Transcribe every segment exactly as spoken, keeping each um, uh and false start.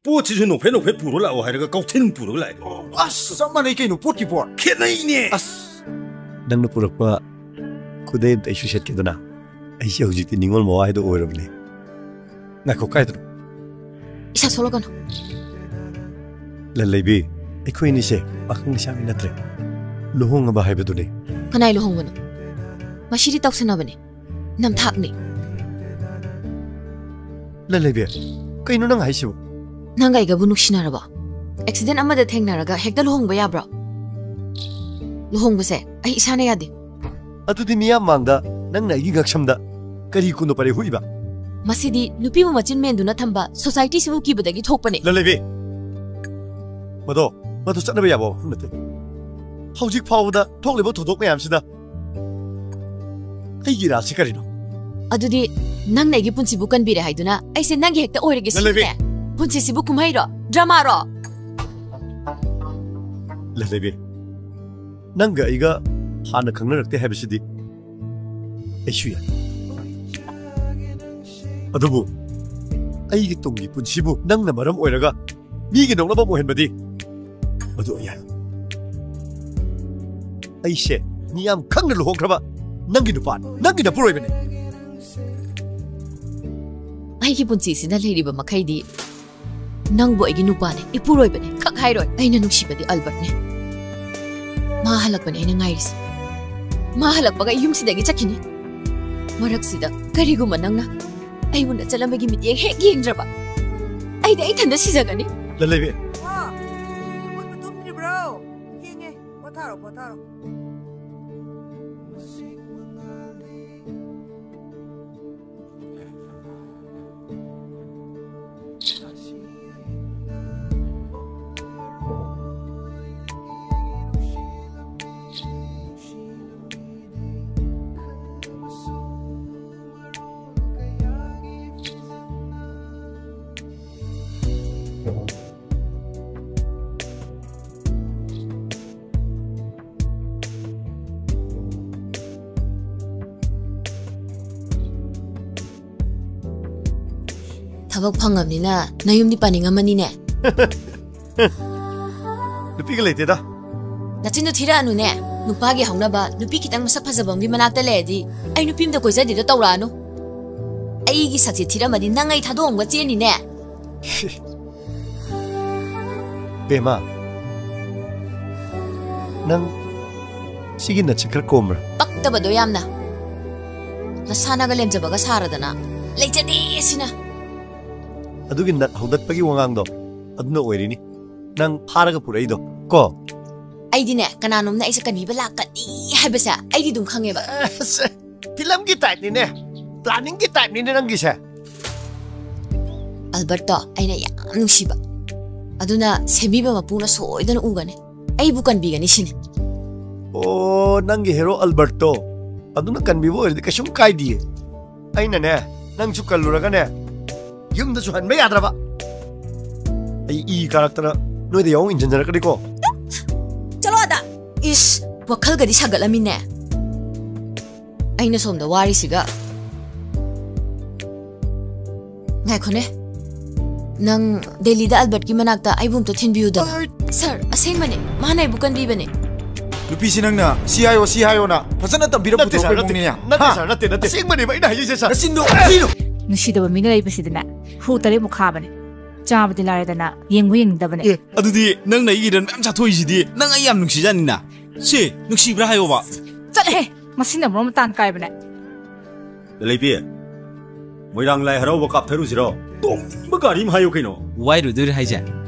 ꯄꯣꯠꯁꯤꯁꯨ ꯅꯣꯛꯐꯦꯠ ꯅꯣꯛꯐꯦꯠ ꯄꯨꯔ ꯂꯥꯛꯑꯣ ꯍꯥꯏꯔꯒ ꯀꯧꯊꯤꯟ ꯄꯨꯔꯒ ꯂꯥꯛꯑꯦ꯫ ꯑꯁ, ꯆꯞ ꯃꯥꯟꯅꯩ ꯀꯩꯅꯣ, ꯄꯣꯠꯀꯤ ꯄꯣꯠ꯫ ꯈꯦꯠꯅꯩꯅꯦ꯫ ꯑꯁ꯫ ꯅꯪꯅ ꯄꯨꯔꯛꯄ ꯈꯨꯗꯩ ꯑꯝꯇ ꯑꯩꯁꯨ ꯁꯦꯠꯀꯦꯗꯅ꯫ ꯑꯩꯁꯦ ꯍꯧꯖꯤꯛꯇꯤ ꯅꯤꯉꯣꯜ ꯃꯋꯥ ꯍꯥꯏꯗꯣ ꯑꯣꯏꯔꯕꯅꯦ꯫ ꯉꯥꯏꯈꯣ, ꯀꯥꯏꯗꯅꯣ? ꯏꯁꯥ ꯁꯣꯛꯂꯛꯀꯅꯨ꯫ ꯂꯟꯂꯩꯕꯤ, ꯑꯩꯈꯣꯏ ꯑꯅꯤꯁꯦ ꯄꯥꯈꯪ ꯂꯩꯁꯥꯕꯤ ꯅꯠꯇ꯭ꯔꯦ꯫ ꯂꯨꯍꯣꯡꯉꯕ ꯍꯥꯏꯕꯗꯨꯅꯤ꯫ ꯀꯅꯥꯏ ꯂꯨꯍꯣꯡꯕꯅꯣ? ꯃꯁꯤꯗꯤ ꯇꯧꯁꯟꯅꯕꯅꯤ꯫ ꯅꯝꯊꯥꯛꯅꯤ꯫ ꯂꯟꯂꯩꯕꯤ, ꯀꯩꯅꯣ ꯅꯪ ꯍꯥꯏꯁꯤꯕꯣ? ꯅꯪꯒ ꯑꯩꯒꯕꯨ ꯅꯨꯡꯁꯤꯅꯔꯕꯣ? ꯑꯦꯛꯁꯤꯗꯦꯟ ꯑꯃꯗ ꯊꯦꯡꯅꯔꯒ ꯍꯦꯛꯇ ꯂꯨꯍꯣꯡꯕ ꯌꯥꯕ꯭ꯔꯣ? ꯂꯨꯍꯣꯡꯕꯁꯦ ꯑꯩ ꯏꯁꯥꯅ ꯌꯥꯗꯦ꯫ ꯑꯗꯨꯗꯤ ꯃꯤꯌꯥꯝ ꯃꯥꯡꯗ ꯅꯪꯅ ꯑꯩꯒꯤ ꯉꯛꯁꯝꯗ ꯀꯔꯤ ꯀꯨꯟꯗꯣ ꯄꯔꯦꯡ ꯍꯨꯛꯏꯕ? ꯃꯁꯤꯗꯤ ꯅꯨꯄꯤꯕꯨ ꯃꯆꯤꯟ ꯃꯦꯟꯗꯨꯅ ꯊꯝꯕ ꯁꯣꯁꯥꯏꯇꯤꯁꯤꯕꯨ ꯀꯤꯕꯗꯒꯤ ꯊꯣꯛꯄꯅꯦ꯫ ꯂꯟꯂꯩꯕꯤ, ꯃꯗꯣ, ꯃꯗꯨ ꯆꯠꯅꯕ ꯌꯥꯕ ꯋꯥꯐꯝ ꯅꯠꯇꯦ꯫ ꯍꯧꯖꯤꯛ ꯐꯥꯎꯕꯗ ꯊꯣꯛꯂꯤꯕ ꯊꯧꯗꯣꯛ ꯃꯌꯥꯝꯁꯤꯗ ꯑꯩꯒꯤ ꯏꯔꯥꯜꯁꯤ ꯀꯔꯤꯅꯣ? ꯑꯗꯨꯗꯤ ꯅꯪꯅ ꯑꯩꯒꯤ ꯄꯨꯟꯁꯤꯕꯨ ꯀꯟꯕꯤꯔꯦ ꯍꯥꯏꯗꯨꯅ ꯑꯩꯁꯦ ꯅꯪꯒꯤ ꯍꯦꯛꯇ ꯑꯣꯏꯔꯒꯦ ꯂꯟꯂꯩꯕꯤ! ꯁꯤꯅꯤꯅꯦ? ꯄꯨꯟꯁꯤꯁꯤꯕꯨ ꯀꯨꯝꯍꯩꯔꯣ? ꯗ꯭ꯔꯃꯥꯔꯣ? ꯂꯟꯂꯩꯕꯤ, ꯅꯪꯒ ꯑꯩꯒ ꯍꯥꯟꯅ ꯈꯪꯅꯔꯛꯇꯦ ꯍꯥꯏꯕꯁꯤꯗꯤ ꯑꯩꯁꯨ ꯌꯥꯏ꯫ ꯑꯗꯨꯕꯨ ꯑꯩꯒꯤ ꯇꯨꯡꯒꯤ ꯄꯨꯟꯁꯤꯕꯨ ꯅꯪꯅ ꯃꯔꯝ ꯑꯣꯏꯔꯒ ꯃꯤꯒꯤ ꯅꯣꯛꯅꯐꯝ ꯑꯣꯏꯍꯟꯕꯗꯤ ꯃꯗꯨ ꯑꯩ ꯌꯥꯔꯣꯏ꯫ ꯑꯩꯁꯦ ꯃꯤꯌꯥꯝ ꯈꯪꯅ ꯂꯨꯍꯣꯡꯈ꯭ꯔꯕ ꯅꯪꯒꯤ ꯅꯨꯄꯥꯅꯤ, ꯅꯪꯒꯤ ꯅꯄꯨꯔꯣꯏꯕꯅꯤ꯫ ꯑꯩꯒꯤ ꯄꯨꯟꯁꯤꯁꯤꯗ ꯂꯩꯔꯤꯕ ꯃꯈꯩꯗꯤ ꯅꯪꯕꯨ ꯑꯩꯒꯤ ꯅꯨꯄꯥꯅꯦ, ꯏꯄꯨꯔꯣꯏꯕꯅꯦ ꯈꯛ ꯍꯥꯏꯔꯣꯏ꯫ ꯑꯩꯅ ꯅꯨꯡꯁꯤꯕꯗꯤ ꯑꯜꯕꯔꯠꯅꯦ꯫ ꯃꯥ ꯍꯜꯂꯛꯄꯅꯦ ꯑꯩꯅ ꯉꯥꯏꯔꯤꯁꯦ꯫ ꯃꯥ ꯍꯜꯂꯛꯄꯒ ꯑꯩ ꯌꯨꯝꯁꯤꯗꯒꯤ ꯆꯠꯈꯤꯅꯤ꯫ ꯃꯔꯛꯁꯤꯗ ꯀꯔꯤꯒꯨꯝꯕ ꯅꯪꯅ ꯑꯩꯉꯣꯟꯗ ꯆꯠꯂꯝꯕꯒꯤ ꯃꯤꯠꯌꯦꯡ ꯍꯦꯛ ꯌꯦꯡꯗ꯭ꯔꯕ, ꯑꯩꯗꯤ ꯑꯩ ꯏꯊꯟꯗ ꯁꯤꯖꯒꯅꯤ꯫ ꯂꯟꯂꯩꯕꯤ꯫ ꯋꯥ, ꯍꯧꯒꯠꯄ ꯇꯨꯝꯗ꯭ꯔꯤꯕ꯭ꯔꯣ? ꯊꯦꯡꯉꯦ, ꯄꯣꯊꯥꯔꯣ, ꯄꯣꯊꯥꯔꯣ꯫ ꯊꯕꯛ ꯐꯪꯉꯕꯅꯤꯅ ꯅꯌꯨꯝꯗꯤ ꯄꯥꯅꯤꯡꯉꯝꯃꯅꯤꯅꯦ꯫ ꯅꯨꯄꯤꯒ ꯂꯩꯇꯦꯗ꯫ ꯅꯆꯤꯟꯗꯣ ꯊꯤꯔꯛꯑꯅꯨꯅꯦ꯫ ꯅꯨꯄꯥꯒꯤ ꯍꯧꯅꯕ ꯅꯨꯄꯤ ꯈꯤꯇꯪ ꯃꯁꯛ ꯐꯖꯕ ꯑꯃꯒꯤ ꯃꯅꯥꯛꯇ ꯂꯩꯔꯗꯤ ꯑꯩ ꯅꯨꯄꯤ ꯑꯝꯇ ꯀꯣꯏꯖꯗꯦꯗꯣ ꯇꯧꯔꯛꯑꯅꯨ꯫ ꯑꯩꯒꯤ ꯁꯛꯁꯦ ꯊꯤꯔꯝꯃꯗꯤ ꯅꯪ ꯑꯩ ꯊꯥꯗꯣꯛꯑꯝꯒ ꯆꯦꯟꯅꯤꯅꯦ꯫ ꯕꯦꯝꯃ, ꯅꯪ ꯁꯤꯒꯤ ꯅꯠꯁꯦ ꯈꯔ ꯀꯣꯝꯕ꯭ꯔꯥ? ꯄꯛꯇꯕꯗꯣ ꯌꯥꯝꯅ꯫ ꯅꯁꯥꯅꯒ ꯂꯦꯝꯖꯕꯒ ꯁꯥꯔꯗꯅ ꯂꯩꯖꯗꯦ ꯁꯤꯅ꯫ ꯑꯗꯨꯒꯤ ꯅꯠ ꯍꯧꯗꯠꯄꯒꯤ ꯋꯥꯉꯥꯡꯗꯣ ꯑꯗꯨꯅ ꯑꯣꯏꯔꯤꯅꯤ ꯅꯪ ꯐꯥꯔꯒ ꯄꯨꯔꯛꯏꯗꯣ ꯀꯣ꯫ ꯑꯩꯗꯤꯅꯦ, ꯀꯅꯥꯅꯣꯝꯅ ꯑꯩꯁꯦ ꯀꯟꯕꯤꯕ ꯂꯥꯛꯀꯅꯤ ꯍꯥꯏꯕꯁꯦ ꯑꯩꯗꯤ ꯑꯗꯨꯝ ꯈꯪꯉꯦꯕ꯫ ꯑꯁ, ꯐꯤꯂꯝꯒꯤ ꯇꯥꯏꯞꯅꯤꯅꯦ꯫ ꯄ꯭ꯂꯥꯅꯤꯡꯒꯤ ꯇꯥꯏꯞꯅꯤꯅꯦ ꯅꯪꯒꯤꯁꯦ꯫ ꯑꯜꯕꯔꯠꯇꯣ ꯑꯩꯅ ꯌꯥꯝ ꯅꯨꯡꯁꯤꯕ꯫ ꯑꯗꯨꯅ ꯁꯦꯝꯕꯤꯕ ꯃꯄꯨꯅ ꯁꯣꯏꯗꯅ ꯎꯒꯅꯤ꯫ ꯑꯩꯕꯨ ꯀꯟꯕꯤꯒꯅꯤ ꯁꯤꯅꯤ꯫ ꯑꯣ, ꯅꯪꯒꯤ ꯍꯦꯔꯣ ꯑꯜꯕꯔꯠꯇꯣ ꯑꯗꯨꯅ ꯀꯟꯕꯤꯕ ꯑꯣꯏꯔꯗꯤ ꯀꯩꯁꯨꯝ ꯀꯥꯏꯗꯤꯌꯦ꯫ ꯑꯩꯅꯅꯦ, ꯅꯪꯁꯨ ꯀꯜꯂꯨꯔꯒꯅꯦ, ꯌꯨꯝꯗꯁꯨ ꯍꯟꯕ ꯌꯥꯗ꯭ꯔꯕ꯫ ꯑꯩ ꯏ ꯀꯥꯔꯛꯇꯅ ꯅꯣꯏꯗ ꯌꯥꯎ ꯏꯟꯁꯤꯟꯖꯔꯛꯀꯅꯤꯀꯣ꯫ ꯆꯠꯂꯣ ꯑꯗ꯫ ꯏꯁ, ꯋꯥꯈꯜꯒꯗꯤ ꯁꯥꯒꯠꯂꯝꯃꯤꯅꯦ꯫ ꯑꯩꯅ ꯁꯣꯝꯗ ꯋꯥꯔꯤꯁꯤꯒ꯫ ꯉꯥꯏꯈꯣꯅꯦ, ꯅꯪ ꯗꯦꯜꯂꯤꯗ ꯑꯜꯕꯔꯠꯀꯤ ꯃꯅꯥꯛꯇ ꯑꯩꯕꯨ ꯑꯝꯇ ꯊꯤꯟꯕꯤꯌꯨꯗꯅ꯫ ꯍꯣꯏ꯫ ꯁꯥꯔ, ꯑꯁꯦꯡꯕꯅꯦ, ꯃꯥꯅ ꯑꯩꯕꯨ ꯀꯟꯕꯤꯕꯅꯦ꯫ ꯅꯨꯄꯤꯁꯤ ꯅꯪꯅ ꯁꯤ ꯍꯥꯏꯌꯣ, ꯁꯤ ꯍꯥꯏꯌꯣꯅ ꯐꯖꯅ ꯇꯝꯕꯤꯔ ꯅꯠꯇꯦ ꯁꯥꯔ, ꯄꯨꯊꯣꯛꯄ ꯅꯠꯇꯦ꯫ ꯃꯑꯣꯡꯅꯤꯅꯦ꯫ ꯅꯠꯇꯦ ꯍꯥ? ꯁꯥꯔ, ꯅꯠꯇꯦ, ꯅꯠꯇꯦ꯫ ꯑꯁꯦꯡꯕꯅꯦꯕ ꯑꯩꯅ ꯍꯥꯏꯖꯩꯁꯦ ꯁꯥꯔ꯫ ꯅꯆꯤꯟꯗꯣ ꯊꯤꯅꯨ꯫ ꯅꯨꯡꯁꯤꯗꯕ ꯃꯤꯒ ꯂꯩꯕꯁꯤꯗꯅꯦ, ꯍꯨ ꯇꯔꯦꯠꯃꯨꯛ ꯈꯥꯕꯅꯦ꯫ ꯆꯥꯕꯗꯤ ꯂꯥꯏꯔꯗꯅ, ꯌꯦꯡꯕꯨ ꯌꯦꯡꯅꯤꯡꯗꯕꯅꯦ꯫ ꯑꯦ, ꯑꯗꯨꯗꯤ ꯅꯪꯅ ꯑꯩꯒꯤ ꯏꯔꯟ ꯃꯌꯥꯝ ꯆꯥꯊꯣꯛꯏꯁꯤꯗꯤ ꯅꯪ ꯑꯩ ꯌꯥꯝ ꯅꯨꯡꯁꯤꯖꯥꯠꯅꯤꯅ꯫ ꯁꯤ ꯅꯨꯡꯁꯤꯕ꯭ꯔꯥ ꯍꯥꯏꯌꯣꯕ꯫ ꯆꯠꯂꯍꯦ, ꯃꯁꯤꯅ ꯃꯔꯣꯝ ꯇꯥꯟ ꯀꯥꯏꯕꯅꯦ꯫ ꯂꯩꯕꯤ, ꯃꯣꯏꯔꯥꯡ ꯂꯥꯏ ꯍꯔꯥꯎꯕ ꯀꯥꯞꯊꯔꯨꯁꯤꯔꯣ? ꯇꯣꯡꯅꯤꯡꯕ ꯒꯥꯔꯤ ꯑꯃ ꯍꯥꯏꯌꯨ ꯀꯩꯅꯣ꯫ ꯋꯥꯏꯔꯨꯗꯣꯏꯔ ꯍꯥꯏꯁꯦ?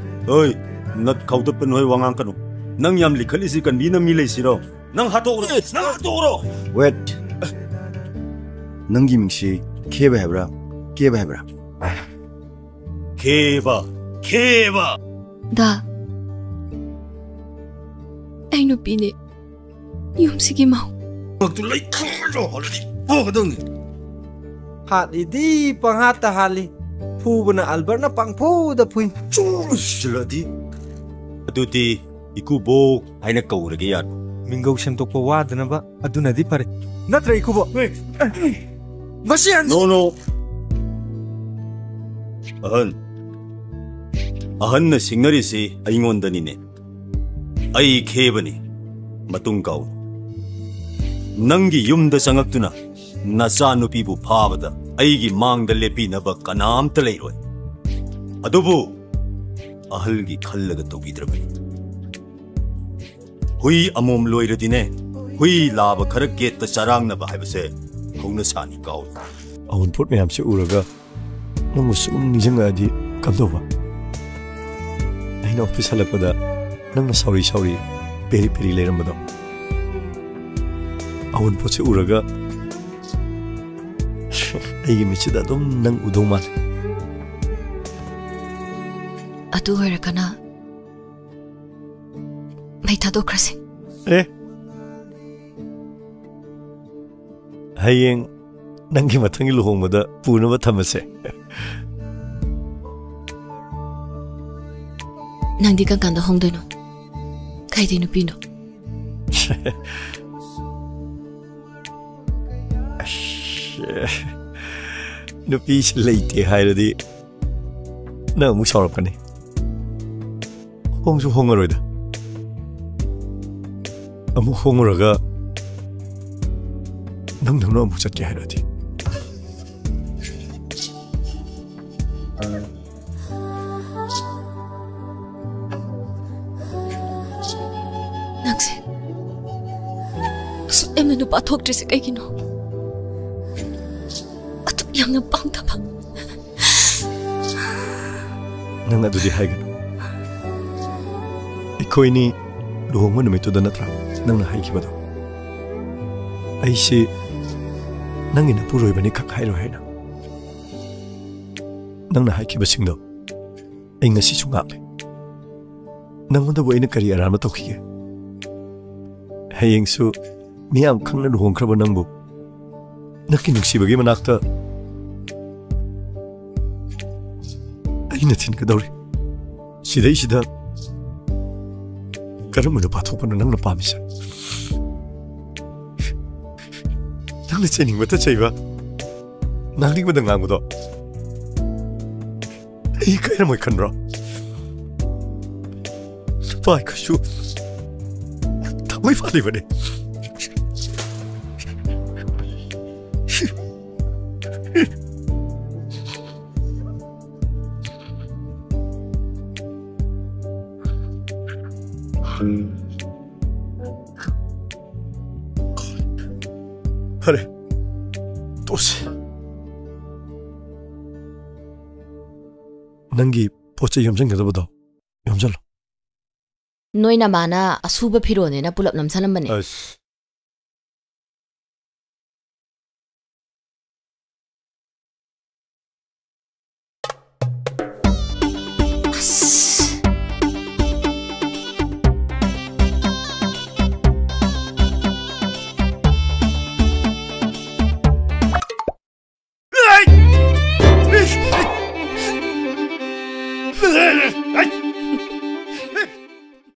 ꯍꯣꯏ, ꯅꯠ ꯈꯥꯎꯗꯠꯄ ꯅꯣꯏ ꯋꯥ ꯉꯥꯡꯀꯅꯨ꯫ ꯅꯪ ꯌꯥꯝ ꯂꯤꯈꯠꯂꯤꯁꯤ ꯀꯟꯕꯤꯅ ꯃꯤ ꯂꯩꯁꯤꯔꯣ? ꯅꯪ ꯍꯥꯠꯇꯣꯛꯎꯔꯣ, ꯅꯪ ꯍꯥꯠꯇꯣꯛꯎꯔꯣ꯫ ꯋꯦꯠ꯫ ꯅꯪꯒꯤ ꯃꯤꯡꯁꯤ ꯈꯦꯕ ꯍꯥꯏꯕ꯭ꯔꯥ, ꯀꯦꯕ ꯍꯥꯏꯕ꯭ꯔꯥ? ꯈꯦꯕ, ꯈꯦꯕ꯫ ꯗꯥ, ꯑꯩ ꯅꯨꯄꯤꯅꯦ꯫ ꯌꯨꯝꯁꯤꯒꯤ ꯃꯧ꯫ ꯃꯛꯇꯨ ꯂꯩ ꯈꯪꯗ꯭ꯔꯣ? ꯍꯜꯂꯗꯤ ꯐꯒꯗꯧꯅꯤ꯫ ꯍꯥꯠꯂꯤꯗꯤ ꯄꯪꯍꯥꯠꯇ ꯍꯥꯠꯂꯤ꯫ ꯐꯨꯕꯅ ꯑꯜꯕꯔꯠꯅ ꯄꯪꯐꯨꯗ ꯐꯨꯏ꯫ ꯆꯨꯝꯁꯤꯜꯂꯗꯤ꯫ ꯑꯗꯨꯗꯤ ꯏꯀꯨꯕꯣꯛ ꯍꯥꯏꯅ ꯀꯧꯔꯒꯦ ꯌꯥꯔꯣ? ꯃꯤꯡꯒꯧ ꯁꯦꯝꯗꯣꯛꯄ ꯋꯥꯗꯅꯕ ꯑꯗꯨꯅꯗꯤ ꯐꯔꯦ꯫ ꯅꯠꯇ꯭ꯔ ꯏꯀꯨꯕꯣꯛ? ꯃꯁꯤ ꯍꯟ- No, no. ꯑꯍꯟ, ꯑꯍꯟꯅ ꯁꯤꯡꯅꯔꯤꯁꯤ ꯑꯩꯉꯣꯟꯗꯅꯤꯅꯦ꯫ ꯑꯩ ꯈꯦꯕꯅꯤ꯫ ꯃꯇꯨꯡ ꯀꯥꯎ꯫ ꯅꯪꯒꯤ ꯌꯨꯝꯗ ꯆꯪꯉꯛꯇꯨꯅ ꯅꯆꯥꯅꯨꯄꯤꯕꯨ ꯐꯥꯕꯗ ꯑꯩꯒꯤ ꯃꯥꯡꯗ ꯂꯦꯞꯄꯤꯅꯕ ꯀꯅꯥꯝꯇ ꯂꯩꯔꯣꯏ꯫ ꯑꯗꯨꯕꯨ ꯑꯍꯜꯒꯤ ꯈꯜꯂꯒ ꯇꯧꯕꯤꯗ꯭ꯔꯕꯅꯤ꯫ ꯍꯨꯏ ꯑꯃꯣꯝ ꯂꯣꯏꯔꯗꯤꯅꯦ, ꯍꯨꯏ ꯂꯥꯕ ꯈꯔ ꯒꯦꯠꯇ ꯆꯔꯥꯡꯅꯕ ꯍꯥꯏꯕꯁꯦ ꯍꯧꯅꯁꯥꯅꯤ ꯀꯥꯎ꯫ ꯑꯑꯣꯟꯄꯣꯠ ꯃꯌꯥꯝꯁꯦ ꯎꯔꯒ ꯅꯪꯕꯨ ꯁꯨꯝ ꯅꯤꯡꯁꯤꯡꯉꯛꯑꯗꯤ ꯀꯝꯗꯧꯕ? ꯑꯩꯅ ꯑꯣꯐꯤꯁ ꯍꯜꯂꯛꯄꯗ ꯅꯪꯅ ꯁꯥꯎꯔꯤ ꯁꯥꯎꯔꯤ ꯄꯦꯔꯤ ꯄꯦꯔꯤ ꯂꯩꯔꯝꯕꯗꯣ, ꯑꯑꯣꯟꯄꯣꯠꯁꯦ ꯎꯔꯒ ꯑꯩꯒꯤ ꯃꯤꯠꯁꯤꯗ ꯑꯗꯨꯝ ꯅꯪ ꯎꯗꯧ ꯃꯥꯜꯂꯦ꯫ ꯑꯗꯨ ꯑꯣꯏꯔꯒꯅ ꯃꯩ ꯊꯥꯗꯣꯛꯈ꯭ꯔꯁꯦ꯫ ꯑꯦ, ꯍꯌꯦꯡ ꯅꯪꯒꯤ ꯃꯊꯪꯒꯤ ꯂꯨꯍꯣꯡꯕꯗ ꯄꯨꯅꯕ ꯊꯝꯃꯁꯦ꯫ ꯅꯪꯗꯤ ꯀꯔꯝ ꯀꯥꯟꯗ ꯍꯣꯡꯗꯣꯏꯅꯣ? ꯀꯥꯏꯗꯩ ꯅꯨꯄꯤꯅꯣ? ꯑꯁ, ꯅꯨꯄꯤꯁꯤ ꯂꯩꯇꯦ ꯍꯥꯏꯔꯗꯤ ꯅꯪ ꯑꯃꯨꯛ ꯁꯥꯎꯔꯛꯀꯅꯤ꯫ ꯍꯣꯡꯁꯨ ꯍꯣꯡꯉꯔꯣꯏꯗ꯫ ꯑꯃꯨꯛ ꯍꯣꯡꯉꯨꯔꯒ ꯅꯪꯗꯧꯅ ꯑꯃꯨꯛ ꯆꯠꯀꯦ ꯍꯥꯏꯔꯗꯤ꯫ ꯅꯪꯁꯦ ꯑꯁꯨꯛ ꯌꯥꯝꯅ ꯅꯨꯄꯥ ꯊꯣꯛꯇ꯭ꯔꯤꯁꯦ ꯀꯩꯒꯤꯅꯣ? ꯑꯗꯨꯛ ꯌꯥꯝꯅ ꯄꯥꯝꯗꯕ꯫ ꯅꯪ ꯑꯗꯨꯗꯤ ꯍꯥꯏꯒꯅꯨ꯫ ꯑꯩꯈꯣꯏꯅꯤ ꯂꯨꯍꯣꯡꯕ ꯅꯨꯃꯤꯠꯇꯨꯗ ꯅꯠꯇ꯭ꯔꯥ ꯅꯪꯅ ꯍꯥꯏꯈꯤꯕꯗꯣ? ꯑꯩꯁꯤ ꯅꯪꯒꯤ ꯅꯄꯨꯔꯣꯏꯕꯅꯤ ꯈꯛ ꯍꯥꯏꯔꯣꯏ ꯍꯥꯏꯅ꯫ ꯅꯪꯅ ꯍꯥꯏꯈꯤꯕꯁꯤꯡꯗꯣ ꯑꯩ ꯉꯁꯤꯁꯨ ꯉꯥꯛꯂꯦ꯫ ꯅꯪꯉꯣꯟꯗꯕꯨ ꯑꯩꯅ ꯀꯔꯤ ꯑꯔꯥꯟꯕ ꯇꯧꯈꯤꯒꯦ? ꯍꯌꯦꯡꯁꯨ ꯃꯤꯌꯥꯝ ꯈꯪꯅ ꯂꯨꯍꯣꯡꯈ꯭ꯔꯕ ꯅꯪꯕꯨ ꯅꯪꯒꯤ ꯅꯨꯡꯁꯤꯕꯒꯤ ꯃꯅꯥꯛꯇ ꯑꯩꯅ ꯊꯤꯟꯒꯗꯧꯔꯤ꯫ ꯁꯤꯗꯩꯁꯤꯗ ꯀꯔꯝꯕ ꯅꯨꯄꯥ ꯊꯣꯛꯄꯅꯣ ꯅꯪꯅ ꯄꯥꯝꯃꯤꯁꯦ? ꯅꯪꯅ ꯆꯩꯅꯤꯡꯕꯇ ꯆꯩꯕ, ꯉꯥꯡꯅꯤꯡꯕꯗ ꯉꯥꯡꯕꯗꯣ꯫ ꯑꯩ ꯀꯥꯏꯔꯝꯃꯣꯏ ꯈꯟꯕ꯭ꯔꯣ? ꯂꯨꯄꯥ ꯀꯩꯁꯨ ꯊꯃꯣꯏ ꯄꯥꯜꯂꯤꯕꯅꯦ꯫ ꯐꯔꯦ, ꯇꯣꯛꯁꯤ꯫ ꯅꯪꯒꯤ ꯄꯣꯠ ꯆꯩ ꯌꯣꯝꯁꯤꯟꯒꯗꯕꯗꯣ ꯌꯣꯝꯁꯤꯜꯂꯣ꯫ ꯅꯣꯏ ꯅꯃꯥꯅ ꯑꯁꯨꯕ ꯐꯤꯔꯣꯜꯅꯦꯅ ꯄꯨꯂꯞ ꯅꯝꯁꯜꯂꯝꯕꯅꯦ꯫ ꯑꯁ,